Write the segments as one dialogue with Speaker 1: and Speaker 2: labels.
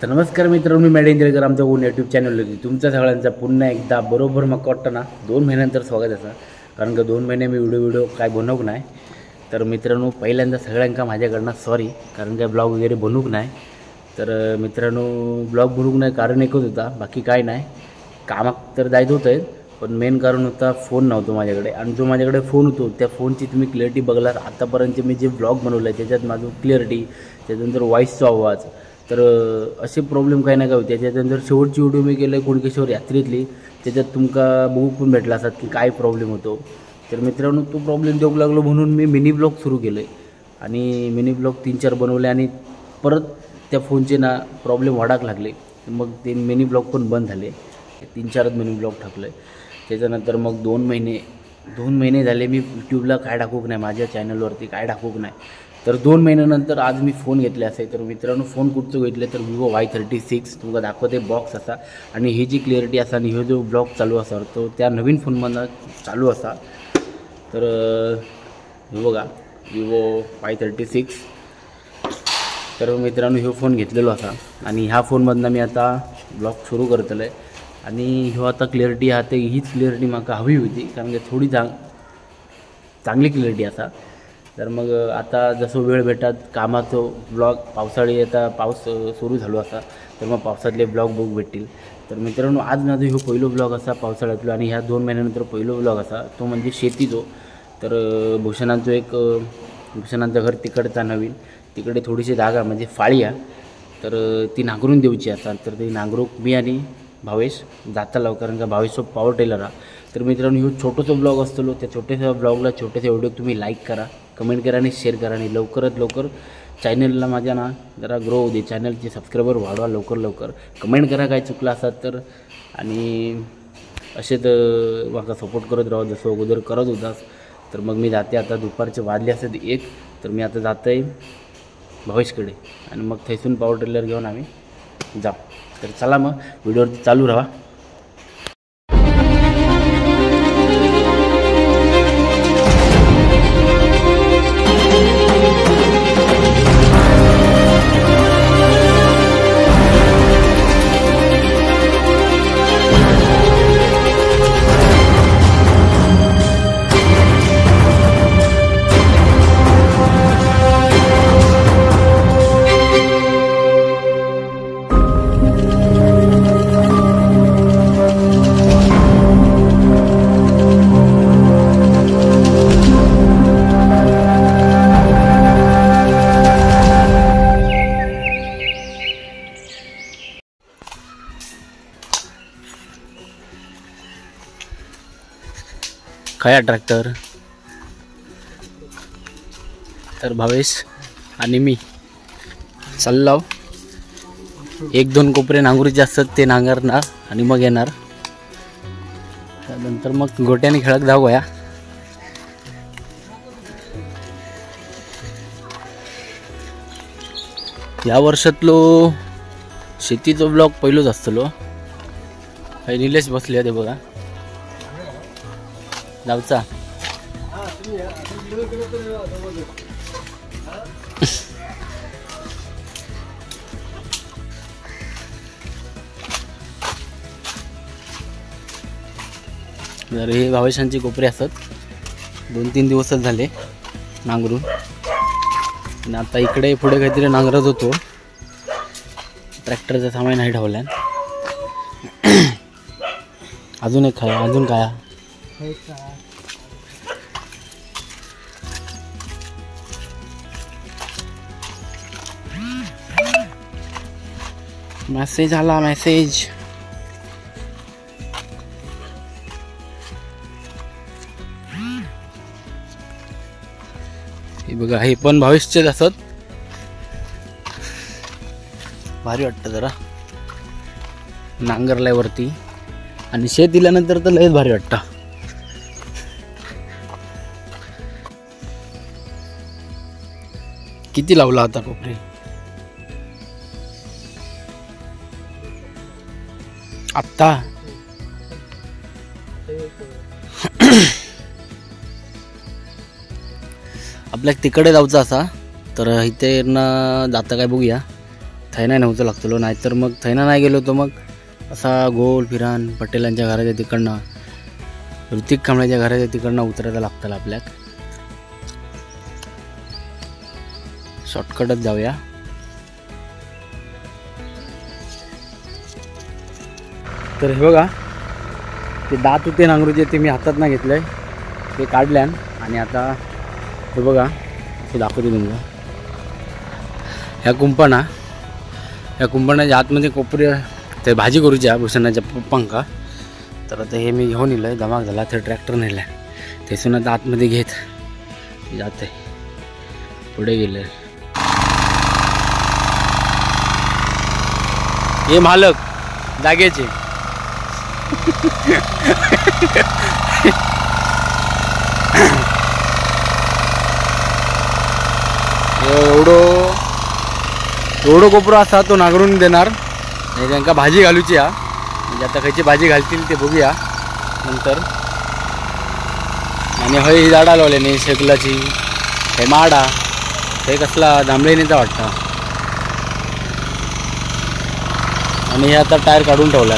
Speaker 1: तर नमस्कार मित्रांनो, मी मॅडेंद्रेकर, आमच्या ओन यूट्यूब चॅनलवरती तुमच्या सगळ्यांचा पुन्हा एकदा बरोबर मग वाटतं ना 2 महिन्यानंतर स्वागत असा, कारण का 2 महिने मी व्हिडिओ काय बनवू नाही। तर मित्रांनो पहिल्यांदा सगळ्यांका माझ्याकडनं सॉरी, कारण काय ब्लॉग वगैरे बनवूक नाही। तर मित्रांनो ब्लॉग बनवूक नाही कारण एकच होता, बाकी काय नाही, कामात तर जायचं होतं पण मेन कारण होता फोन नव्हतो माझ्याकडे। आणि जो माझ्याकडे फोन होतो त्या फोनची तुम्ही क्लिअरिटी बघलात, आतापर्यंत मी जे ब्लॉग बनवलं आहे त्याच्यात माझं क्लिअरिटी, त्याच्यानंतर व्हॉईसचा आवाज, तर असे प्रॉब्लेम काही ना काही होते। त्याच्यानंतर शेवटची व्हिडिओ मी केलं कुणकेश्वर यात्रेतली, त्याच्यात तुमका बघू पण भेटला असतात की काय प्रॉब्लेम होतो। तर मित्रांनो तो प्रॉब्लेम देऊ लागलो म्हणून मी मिनी ब्लॉग सुरू केले आणि मिनी ब्लॉग 3-4 बनवले आणि परत त्या फोनचे ना प्रॉब्लेम वाढायला लागले, मग ते मिनी ब्लॉग पण बंद झाले, 3-4 मिनी ब्लॉग टाकले। त्याच्यानंतर मग 2 महिने झाले मी यूट्यूबला काय टाकूक नाही, माझ्या चॅनलवरती काय टाकूक नाही। तर 2 महिन्यानंतर आज मी फोन घेतले असे। तर मित्रांनो फोन कुठचं घेतले तर विवो Y36 तुमका दाखवते बॉक्स असा, आणि ही जी क्लिअरिटी असा आणि हे जो ब्लॉग चालू असा तो त्या नवीन फोनमधनं चालू असा। तर हे बघा विवो Y36। तर मित्रांनो ह्यो फोन घेतलेलो असा आणि ह्या फोनमधनं मी आता ब्लॉग सुरू करतले आणि ह्यो आता क्लिअरिटी हा ते हीच क्लिअरिटी म्हाका हवी होती, कारण की थोडी चांगली क्लिअरिटी असा। तर मग आता जसं वेळ भेटत कामाचो ब्लॉग, पावसाळी आता पाऊस सुरू झालो असा, तर मग पावसातले ब्लॉग बघू भेटतील। तर मित्रांनो आज माझं ह्यो पहिलो ब्लॉग असा पावसाळ्यातलो आणि ह्या 2 महिन्यानंतर पहिलो ब्लॉग असा तो म्हणजे शेतीचो। तर भूषणांचो एक भूषणांचं घर तिकडचा नवीन, तिकडे थोडीशी जागा म्हणजे फाळी आहे, तर ती नांगरून द्यायची असा। तर ती नांगरूक मी आणि भावेश जाता, कारण का भावेश पॉवर टेलर हा। तर मित्रांनो ह्यो छोटंसं ब्लॉग असतो, त्या छोट्याशा ब्लॉगला छोट्याशा व्हिडिओ तुम्ही लाईक करा, कमेंट करा आणि शेअर करा, आणि लवकरात लवकर चॅनलला माझ्या ना जरा ग्रो होऊ दे, चॅनलचे सबस्क्रायबर वाढवा लवकर लवकर, कमेंट करा काय चुकलं असाल तर, आणि असे तर म्हाका सपोर्ट करत राहा जसं अगोदर करत होतास। तर मग मी जाते आता, दुपारचे वाजले असतात 1, तर मी आता जाते आहे भावेशकडे आणि मग थैसून पॉवर टेलर घेऊन आम्ही जाऊ। तर चला मग व्हिडिओवरती चालू राहा। खया ट्रॅक्टर। तर भावेश आणि मी चाललो, 1-2 कोपरे नांगरूचे असतात ते नांगरणार आणि मग येणार, त्यानंतर मग गोट्याने खेळत जाऊया। या वर्षातलो शेतीचो ब्लॉग पहिलोच असतलो। निलेश बसले ते बघा जाऊचा। तर हे भावेशांचे कोपरे असतात, 2-3 दिवसच झाले नांगरून, आणि आता इकडे पुढे काहीतरी नांगरत होतो, ट्रॅक्टरचं सामान नाही ठेवलं। अजून एक काय, अजून काय मेसेज आला, मेसेज। हे बघा हे पण भावेशचेच असत, भारी वाटतं जरा नांगरल्यावरती, आणि शेत दिल्यानंतर तर लयच भारी वाटतं। किती लावला आता कोपरे आत्ता? आपल्या तिकडे जायचं असा, तर इथे ना जाता काय बघूया। थैना नेवचं लागतलो, नाहीतर मग थैना नाही गेलो तर मग असा गोल फिरान पटेलांच्या घराच्या तिकडनं, ऋतिक कांबळ्याच्या घराच्या तिकडनं उतरायला लागतं आपल्याक. शॉर्टकटच जाऊया. तर हे बघा ते दात होते नांगरूचे, ते मी हातात ना घेतलं आहे, ते काढल्यान. आणि आता हे बघा असं दाखवते तुमचं ह्या कुंपणा, ह्या कुंपणाच्या आतमध्ये कोपरे ते भाजी करूच्या भूषणाच्या पप्पांका. तर आता हे मी घेऊन येलो आहे, धमाक झाला. ते ट्रॅक्टर नेला आहे, तेसून आता आतमध्ये घेत जाते पुढे गेले. हे मालक जागेचे एवढो एवढो कोपरो असा तो नांगरून देणार आणि त्यांना भाजी घालूची हा. म्हणजे आता खयची भाजी घालतील ते बघूया नंतर. आणि हय ही झाडा लावले न्ही शेकलाची, हे माडा, हे कसला जांभळीनीचा वाटता. आणि हे आता टायर काढून ठेवला.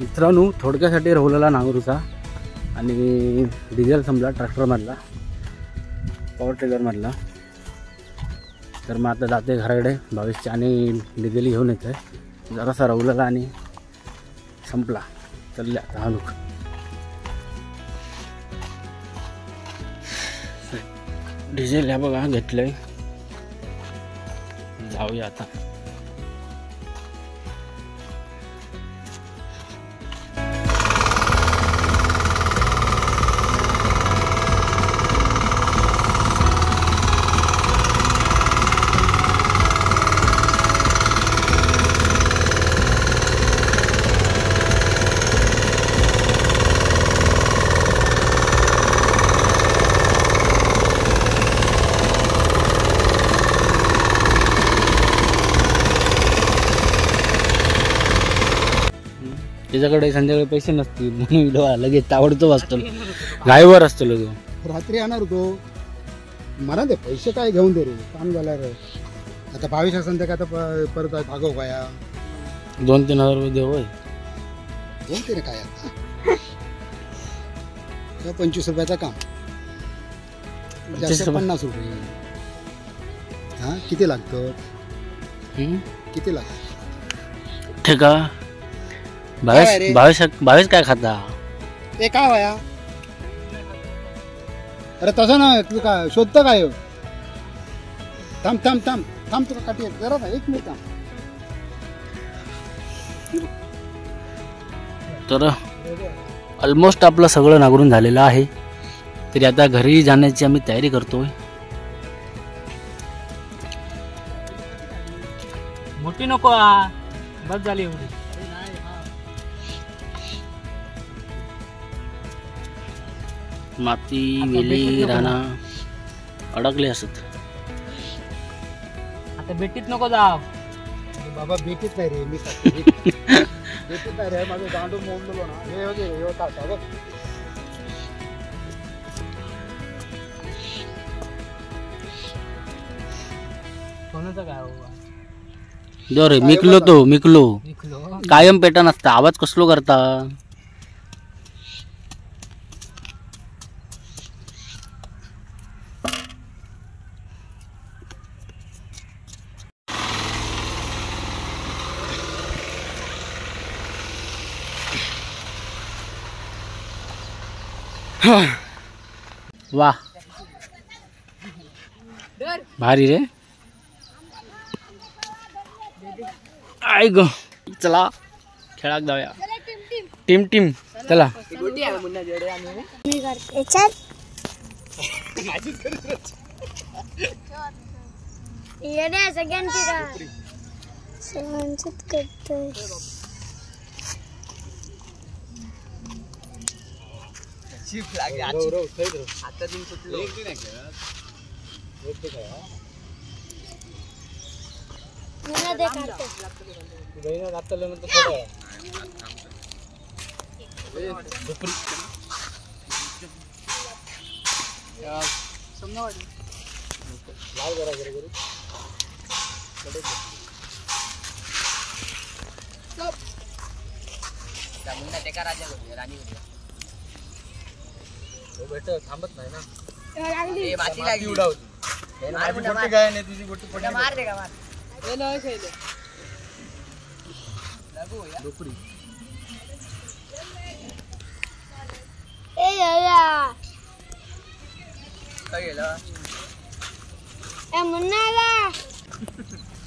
Speaker 1: मित्रांनो थोडक्यासाठी रवलेला नांगरूचा आणि डिझेल संपला ट्रॅक्टरमधला, पॉवर ट्रेलरमधला. तर मग आता जाते घराकडे, 22 आणि डिझेल घेऊन येतं आहे. जरासा रवलेला आणि संपला. चालले आता हा लोक. डिझेल ह्या बघा घेतलं आहे, जाऊया आता. त्याच्याकडे संध्याकाळी पैसे नसतील म्हणून लगेच ताबडतोब असतो, गायवर असतो तो.
Speaker 2: रात्री येणार होतो मला ते पैसे काय घेऊन दे रे, काम झालं रे. आता 22 संध्याकाळ आता परत भागव काय
Speaker 1: 2-3 हजार रुपये देऊ.
Speaker 2: 2-3 काय आता 25 रुपयाचं काम, जास्त 50 रुपये. हां किती लागतं, किती लागतं?
Speaker 1: ठीक आहे 22 22 काय खाता
Speaker 2: ते काय वया? अरे तसं ना, तू काय शोधतं काय? थांब थांब थांब थांब, तुला काठी जरा ना, एक मिनिट थांब.
Speaker 1: तर ऑलमोस्ट आपलं सगळं नांगरून झालेलं आहे. तरी आता घरी जाण्याची आम्ही तयारी करतोय.
Speaker 3: मोठी नको बस झाली एवढी.
Speaker 1: माती वेली राणा अडकले असत.
Speaker 3: आता बेटीत नको जाव
Speaker 2: बाबा, बेटीत नाही रे मी, बेटीत नाही रे. माझं दांडू मोडलेलो ना, हे वगैरे हे होता बघ.
Speaker 3: कोणाचं काय बाबा?
Speaker 1: दर मिकलो तो, मिकलो कायम पेटा नसता. आवाज कसलो करता? वा भारी रे. I गो चला खेळाक जाऊया. टीम टीम चला.
Speaker 4: थांबत नाही ना.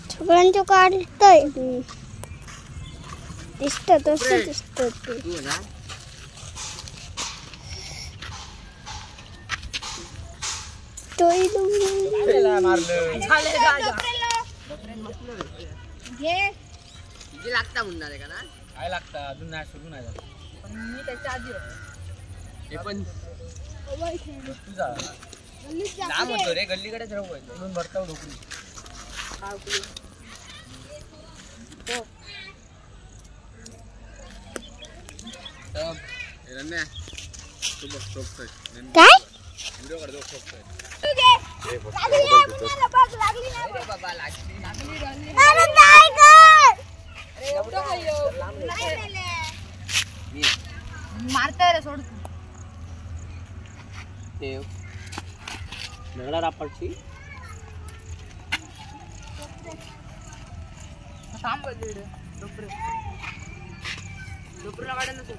Speaker 5: सगळ्यांचं काढतोय दिसत तसं दिसत.
Speaker 1: काय लागतं अजून नाही सुरू नाही झालं.
Speaker 6: मी त्याच्या आधी
Speaker 4: पण लांब होतो रे गल्लीकडेच राहू म्हणून भरता ढोकळी.
Speaker 5: काय
Speaker 6: मारताय रे सोड.
Speaker 1: दगडा रापडची
Speaker 6: थांब डोपरे डोपरेला काढायला सोड.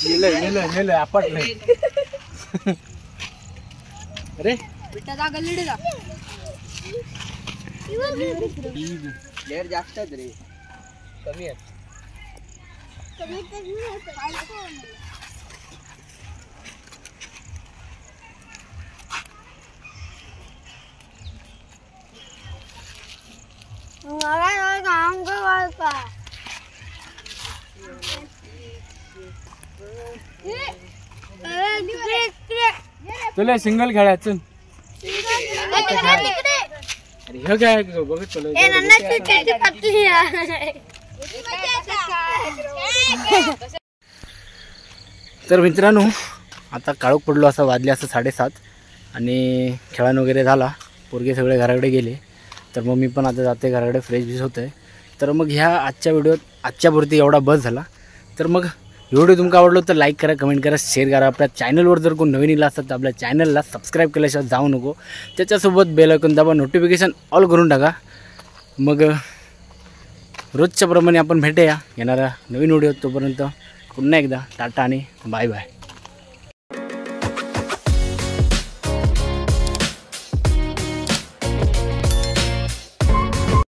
Speaker 1: नेलं नेलं नेलं आपटलं. अरे
Speaker 6: बेटा जा गल्लीडे जा.
Speaker 4: लेअर जास्त आहेत रे कमी आहेत.
Speaker 1: तुला सिंगल खेळायचं. अरे हे काय बघत चलो. तर मित्रांनो आता काळोख पडलो असं वाजले असं 7:30 आणि खेळान वगैरे झाला. पोरगे सगळे घराकडे गेले. तर मग मी पण आता जाते घराकडे, फ्रेश बिश होतं आहे. तर मग ह्या आजच्या व्हिडिओत आजच्यापुरती एवढा बस झाला. तर मग व्हिडिओ तुमका आवडलो तर लाईक करा, कमेंट करा, शेअर करा. आपल्या चॅनलवर जर कोण नवीन इला असतात तर आपल्या चॅनलला सबस्क्राईब केल्याशिवाय जाऊ नको. त्याच्यासोबत बेल आयकॉन दाबा, नोटिफिकेशन ऑल करून टाका. मग रोजच्याप्रमाणे आपण भेटूया येणाऱ्या नवीन व्हिडिओ. तोपर्यंत पुन्हा एकदा टाटा आणि बाय बाय.